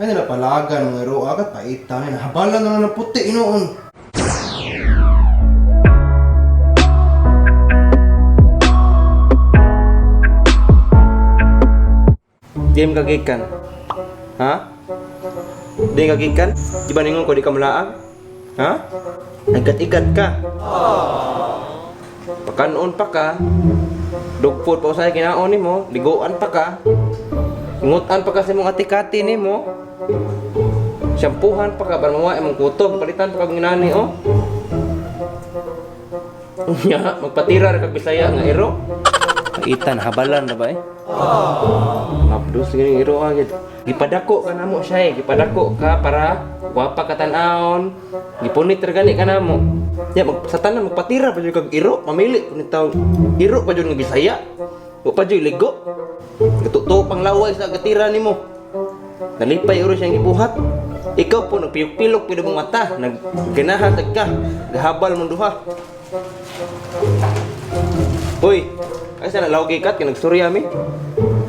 Ay na napalagan mga iro agad paita ni nahabalan na lang ng puti inoon. Di ka gikan. Ha? Di ka gikan? Di ba ningon ko di ka mulaag? Ha? Nagkat-ikat ka. Pakanon pa ka. Dog food pa usay kinaon nimo, liguan pa ka. Ingutan pa ka sa imong atikati nimo. Shampoohan pa ka para mawa imong kutob, palitan pa kag nani oh. Nya, magpatira ra kag Bisaya nga iro. Paitan habalan na ba eh? Mabdos gani iro agad. Gipadako ka namo siya eh. Gipadako ka para gwapa ka tan-awon. Gipunit ra gani ka namo. Ya mag, sa tanan magpatira pa jud kag iro, mamili kun taw iro pa jud nga Bisaya. Wa pa jud ligo. Gatuto pang laway sa gatira nimo. Nalipay uro siyang gibuhat. Ikaw po nagpilok-pilok pud mong mata, nagganahan tag ka, gahabal mong duha. Uy, ay sana lawag ikat kay nagstorya mi.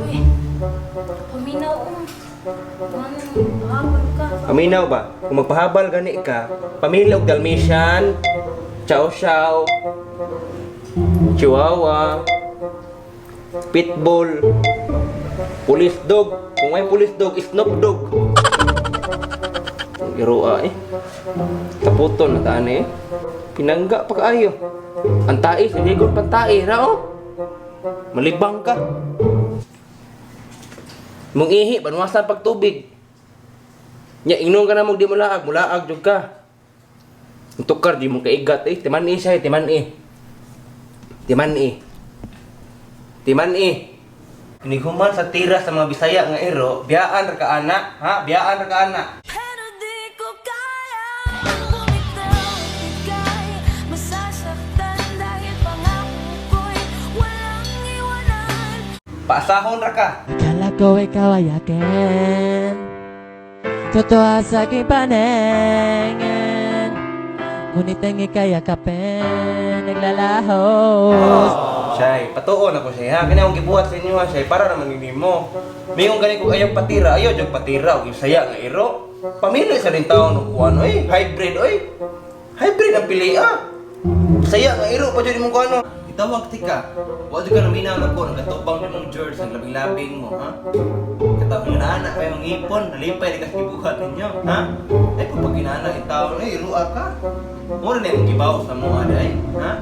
Uy, paminaw oh. Ano, habol ka. Aminaw ba? Kung magpahabal gani ka, pamilya og Dalmatian, Chow Chow, Chihuahua, Pitbull, Police Dog. Kung may police dog, Snoop Dog. Ang Iroa eh. Taputon na taan eh. Pinangga pa kaayo. Ang tae, sinigon pang tae, ra oh. Malibang ka. Mong ihi, banwasan pagtubig. Nya ingnon ka na mo di mulaag, mulaag jud ka. Ang tukar di mo kaigat eh, timan eh siya, eh, timan eh. Timan eh. Timan eh. Inihuman sa tira sa mga Bisaya nga iro, biyaan ra ka ana, ha? Biyaan ra ka ana. Pero di ko kaya bumitaw. Ika'y masasaktan dahil pangako ko'y walang iwanan. Paasahon ra ka. Akala ko ikaw ay akin, totoo sa aking paningin. Ngunit ang ika'y yakapin, naglalaho. Shay, patuon ako siya ha. Kani akong gibuhat sa inyo ha, Shay, para naman nimo. Mingon gani ko ayaw patira, ayaw jud patira og Bisaya nga iro. Pamili sa rin taon og kuan oy, hybrid oy. Hybrid ang pili ah. Bisaya nga iro pa jud imong kuano. Itawag tika. Wa jud ka naminaw na ko nagatubang na mong George ang labing-labing mo ha. Katawag nga naana pa imong ipon, nalipay di ka sa gibuhat ninyo ha. Ay pag pag inana taon ay iroa ka. Mura na imong gibaw sa mo aday, ha?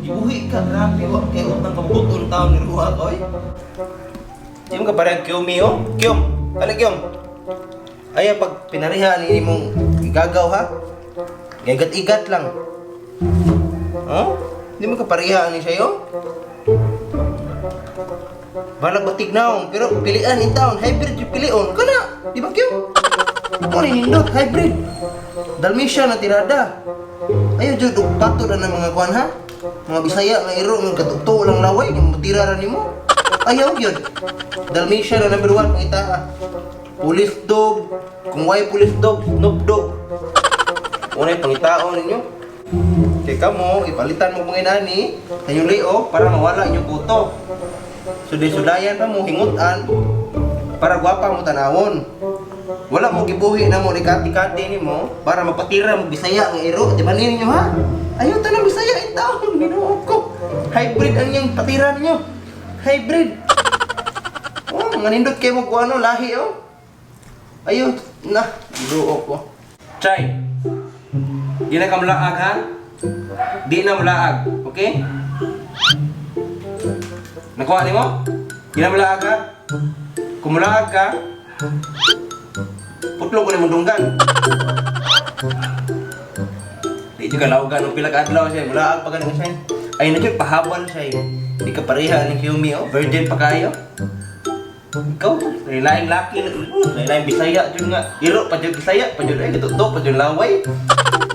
Ibuhi ka, grabe, wa kay utang kabubuton taon ni Ruha ka, oy. Di mo ka parang Kyumi, oh. Kyum, kali Kyum. Ay, pag pinariha ni imong igagaw, ha? Gaigat-igat lang. Oh? Di mo ka pareha ni siya, oh? Balag batig naong, pero pilian in town, hybrid yung pilion. Kana, di ba Kyum? Mo ni nindot, hybrid. Dalmatia na tirada. Ayo jud og pato na ng mga kuan ha. Mga Bisaya nga iro nga katuto lang laway nga matira ra nimo. Ayaw gyud. Dalmatia na number 1 pangita ha. Police dog, kung way police dog, Snoop Dogg. Unay pangitaon ninyo. Kay kamo, ipalitan mo mga inani sa inyong leo para mawala inyong kuto. Suday-sudayan pa mo hingutan para gwapa mo tanawon. Wala mo gibuhi na mo ni kati-kati nimo para mapatira mo Bisaya nga iro. Di ba ninyo ha? Ayaw tanang Bisaya in taon, Ginoo ko. Hybrid ang iyang patira ninyo. Hybrid. Oh, nga nindot kay mo kuano lahi oh. Ayaw na, Ginoo ko. Chay. Di na ka mulaag ha? Di na mulaag, okay? Nakuha nimo? Di na mulaag ha? Kung mulaag ka, putlong ko na mong dunggan. Di ka laugan og pila ka adlaw siya, mulaag pa ganun siya. Ay na jud pahabol siya. Eh. Di ka pareha ni Kyumi oh, virgin pa kayo. Ikaw, lain laki, lain Bisaya jud nga. Iro pa jud Bisaya, pa jud ay katuto, pa jud laway.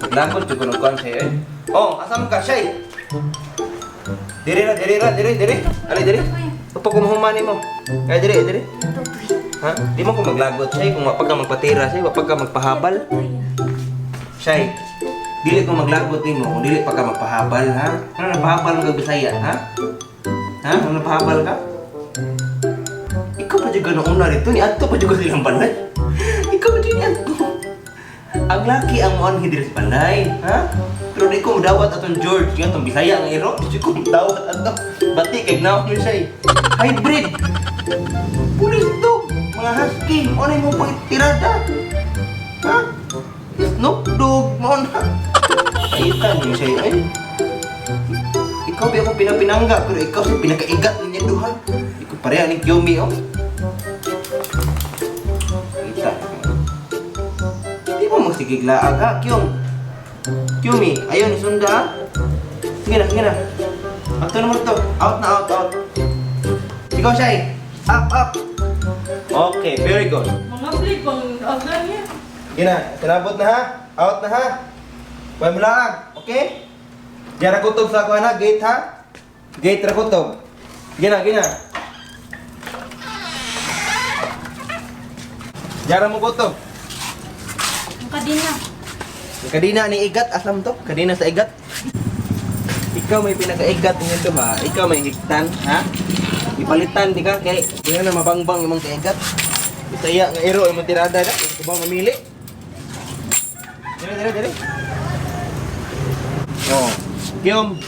Naglakod jud kuno kuan siya eh. Oh, asa man ka siya? Diri ra, diri ra, diri, diri. Ali diri. Upa ko mahuman nimo. Ay diri, diri. Ha? Di mo ko maglagot siya kung wapag ka magpatira siya, wapag ka magpahabal. Shay, dili ko maglagot nimo kung dili pa ka magpahabal ha. Ano napahabal mo kag Bisaya ha? Ha? Ano napahabal ka? Ikaw pa jud ka una rito ni adto pa jud ka silang balay. Ikaw pa Yan ko. Ang laki ang muan diri sa balay, ha? Pero di ko mudawat atong George, nga atong Bisaya nga iro, di ko mudawat ato. Bati kay gnaw ni siya. Eh. Hybrid. Police dog, mga husky, mo na imong pagtirada. Ha? Snoop Dogg, mo na. Paitan niyo siya, eh. Ikaw ba ako pinapinangga, pero ikaw sa pinakaigat ninyo duha. Ikaw pareha ni Kiyomi, oh. Kita. Di mo magsigiglaag, ha, Kyom? Kyumi, ayun, sunda, ha? Sige na, sige na. Ato naman to. Out na, out, out. Ikaw, Shai. Up, up. Okay, very good. Mga play pang aga niya. Sige na, sinabot na ha. Out na ha. Huwag mo laag, okay? Diyan ra kutob sa kuwan ha, gate ha. Gate ra kutob. Sige na, sige na. Diyan ra mo kutob. Ang kadina. Kadina ni igat, asam to? Kadina sa igat? Ikaw may pinakaigat ninyo to ha? Ikaw may higtan, ha? Ipalitan di ka kay di na mabangbang imong kaigat. Bisaya nga iro imong tirada na, ikaw ba mamili? Dire dire dire. Oh, Kyom.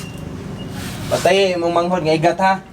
Patay imong manghod nga igat ha.